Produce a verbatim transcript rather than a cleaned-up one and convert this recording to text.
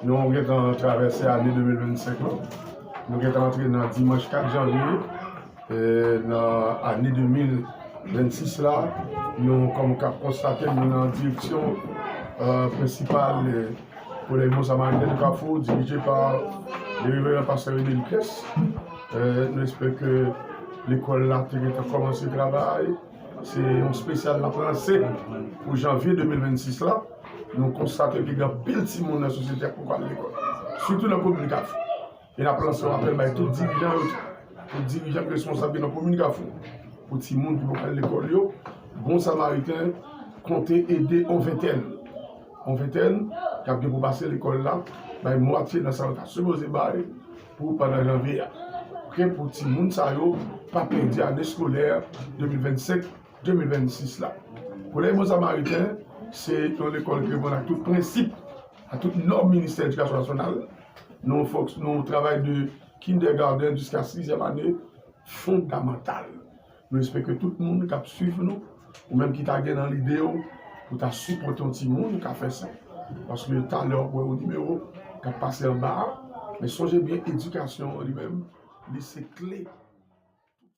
Nou gentan travèse ane de mil vennsenk lan. Nou gentan antre nan dimanch kat janvye, e, nan ane de mil vennsis la. Nou, kòm k ap konstate, nou nan direksyon, e, prensipal, e, Kolèj Bon Samariten de Kafou, dirije pa le Reveran Pastè René Lucas. E, nou espere ke lekòl la te gentan kòmanse travay. Se yon espesyal n ap lanse pou janvye de mil vennsis la. Nou konstate ke gen anpil timoun nan sosyete a ki poko al lekòl, sitou nan komin Kafou. E n ap lanse yon apèl bay tout dirijan yo tou, tout dirijan ki responsab ki nan komin Kafou, pou timoun ki poko al lekòl yo, Bon Samariten konte ede yon ventèn. Yon ventèn k ap gen pou pase lekòl la, bay mwatye nan sa yo ta sipoze bay pou pandan janvye a. Oke, pou timoun sa yo pa pèdi ane eskolè de mil vennsenk de mil vennsis la. Kolèj Bon Samariten, se yon lekòl ki reponn ak tout prensip, ak tout nòm Ministè Edikasyon Nasyonal. Nou fòk, nou travay de kindergarten jiska sizyèm ane fondamantal. Nou espere ke tout moun k ap swiv nou, ou menm ki ta gen nan lide w pou ta sipòte yon timoun, ou ka fè sa. Paske talè w ap wè yon nimewo k ap pase anba a, men sonje byen, edikasyon an li menm, li se kle